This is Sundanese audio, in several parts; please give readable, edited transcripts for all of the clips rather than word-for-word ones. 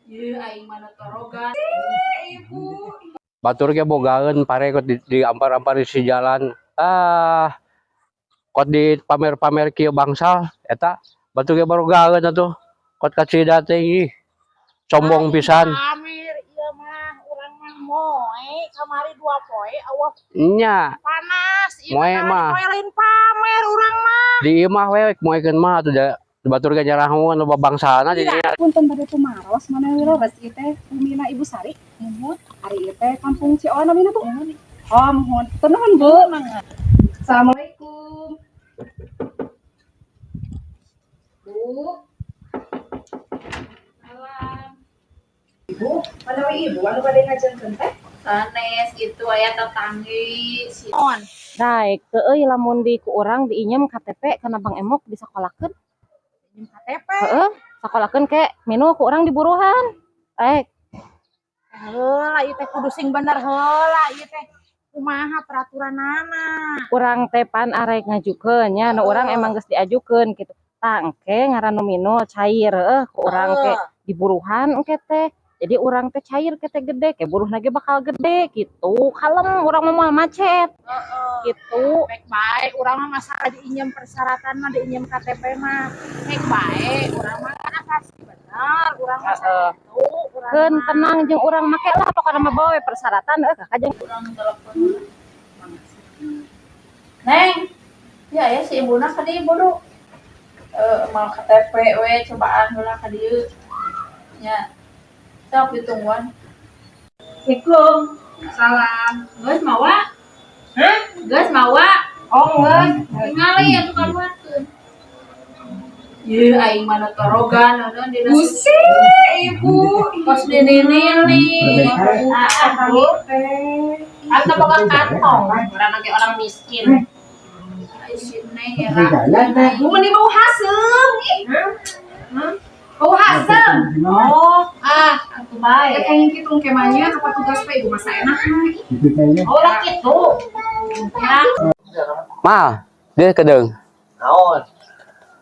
Ye aing mana torogan. Ibu. Batur ge bogaeun pare kot di ampar-ampar di si jalan. Ah, kot di pamer-pamer kieu bangsal eta batur ge barogaeun atuh. Kot kacida teh ih. Sombong pisan. Pamer ieu mah urang mah moe kamari 2 poe awah Nya, panas. Ieu Moe mah. Moe lain pamer urang mah. Di imah we moekeun mah atuh da batur ge nyarahun loba bangsana di dinya. Punten bade tumaros, mana leres ieu teh bumina Ibu Sari? Muhun. Ari ieu teh kampung Cioan namina, Bu? Oh, muhun. Nuhun, Bu. Assalamualaikum. Bu. Salam. Ibu, manawi Ibu anu bade ngajengkeun teh? Sanes itu aya tetanggi si Daek teu euy lamun di ku urang diinjem KTP kana Bang Emok disakolakeun. KTP. Heeh, sakolakeun ke minu ku urang diburuhan. Daek. Heula ieu teh kudu sing bener heula ieu teh. Kumaha peraturanana? Urang teh pan arek ngajukeun nya, nu urang emang geus diajukeun kitu. Tah engke ngaran nu minul cair heueuh ku urang ke diburuhan engke teh. Jadi urang teh cair ke teh gede, ke buruhna ge bakal gede gitu. Kalem urang mah moal macet Heeh. gitu. Baik bae urang mah masalah diinjem persyaratan mah diinjem KTP mah. Baik bae urang mah kan pasti bener urang mah Heeh. sakitu urang Keun mah. tenang jeung urang make lah pokona mah bawa we persyaratan euy kakak jeung Urang telepon. Neng, ya ya si ibuna ka dieu buru. Eh, mau KTP we cobaan heula ka dieu. Nya. Sok ditungguan. Assalamualaikum. Salam. Geus mawa? Hah? Geus mawa? Oh, geus. Tingali atuh kaluarkeun. Ye aing mana torogan naon dina Busi, Ibu. kos dininili. Ah, Bu. Teh. Atau boga kantong, urang lagi orang miskin. Ai si Neng ya. Bu meni bau haseum ih. Bau haseum. Oh, Ah, atuh bae. ya kayaknya kitu engke mah nya ka petugas teh Ibu masa enak mah. ih. Oh, lah kitu. Ya. Mal, dia kedeung. Naon?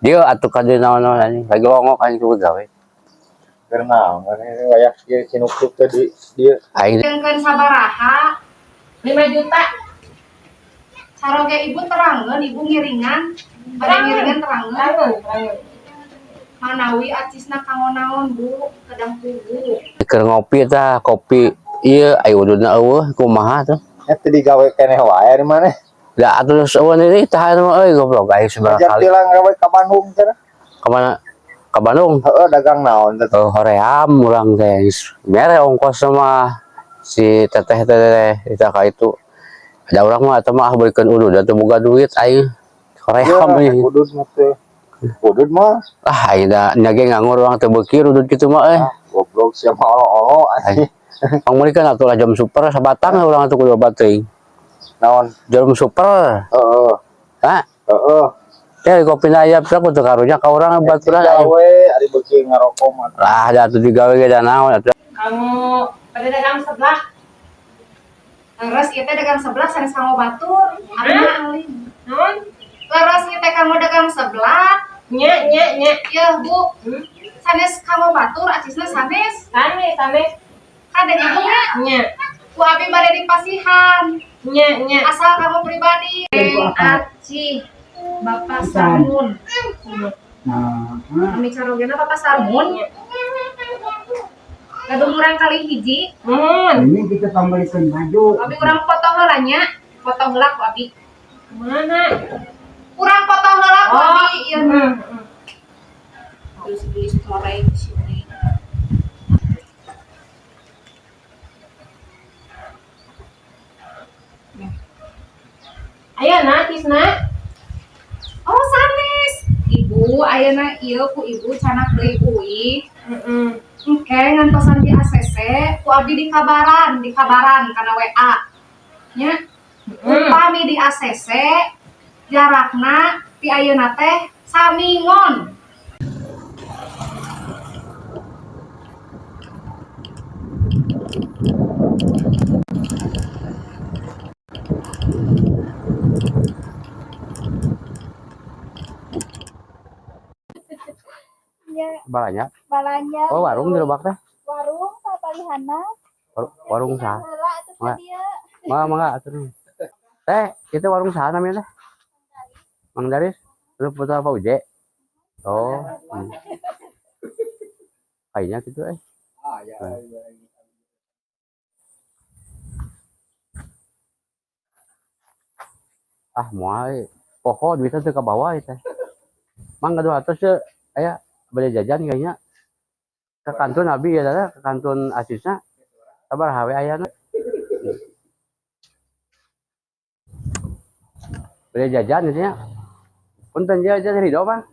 Dia atuh ka dieu naon-naon anjing. Lagi longok anjing ku gawe. Keur naon? Kan ini wayah kieu cinukluk teh di dieu. Aing Jengkeun sabaraha? 5 juta. Caroge Ibu terangeun, Ibu ngiringan. Bade ngiringan terangeun. Terangeun, terangeun. Manawi acisna kanggo naon, Bu? Kedang pugu. Keur ngopi tah, kopi ieu aya ududna eueuh kumaha tuh. Nya teu digawe keneh wae di maneh. Da atuh geus eueuh deui tahan mah euy goblok aing sabaraha Ajar kali. tilang gawe ka Bandung cenah. Ka mana? Ka Bandung. Heeh, dagang naon teh? Oh, hoream urang teh geus mere ongkos mah si teteh teh eta ka itu. Ada urang mah eta mah beulikeun udud atuh boga duit aing. Hoream Ya, euy. udud mah teh. Udud mah Ah aing da nya ge nganggur urang teu beuki udud kitu mah euy. ah, goblok sia mah olo-olo anjing. Pangmeulikeun atuh lah jam super sabatang urang atuh kudu obat teuing. Naon? Jarum super. Heeh. Hah? Heeh. Ya kopi na aya kudu karunya ka urang baturan aing. Gawe ari beuki ngarokok mah. Lah da atuh digawe ge da naon atuh. Kamu pada dagang sebelah. Leres ieu teh dagang sebelah sanes kanggo batur. Abi mah alim. Naon? Leres ieu teh kanggo dagang sebelah. Nya, nya, nya. Yeuh, Bu. Hmm? Sanes kanggo batur acisna sanes. Sanes, sanes. Kade Ibu nya Nya, ku abi bade dipasihan. nya, nya. Asal kamu pribadi. Aci Bapak Sarmun. Kami carogena Bapak Sarmun. Gaduh murang kali hiji. Mun. Ini kita pembelikan baju. Abi urang potong heula nya. Potong heula ku abi. Mana? Urang potong heula ku Oh. abi ieu mah. Terus geus toreng si Neng. Ayo na, Tisna. Oh, sanes. Ibu ayeuna ieu ku ibu canak deui uih. Heeh. Engke ngantosan di ACC ku abdi dikabaran kana WA. Nya. Upami di ACC jarakna ti ayeuna teh samingon. Balanya. Balanya. Oh, warung di Lebak teh. Warung. palihana. Warung saha? Heula atuh ka Mangga. dieu. Mangga mangga atuh. Teh, itu warung saha namanya teh? Mang Daris. Lu putra Pak Uje? Oh. Kayaknya gitu eh. Ah, ya. Ah, moal eh. Pokok duitnya teu ka bawah teh. Mang gaduh atos teu aya bade jajan kayaknya. Ke kantun abi ya teh, ke kantun asisna. Sabaraha we ayana. Bade jajan gitu nya. Punten je aja ridho, Bang.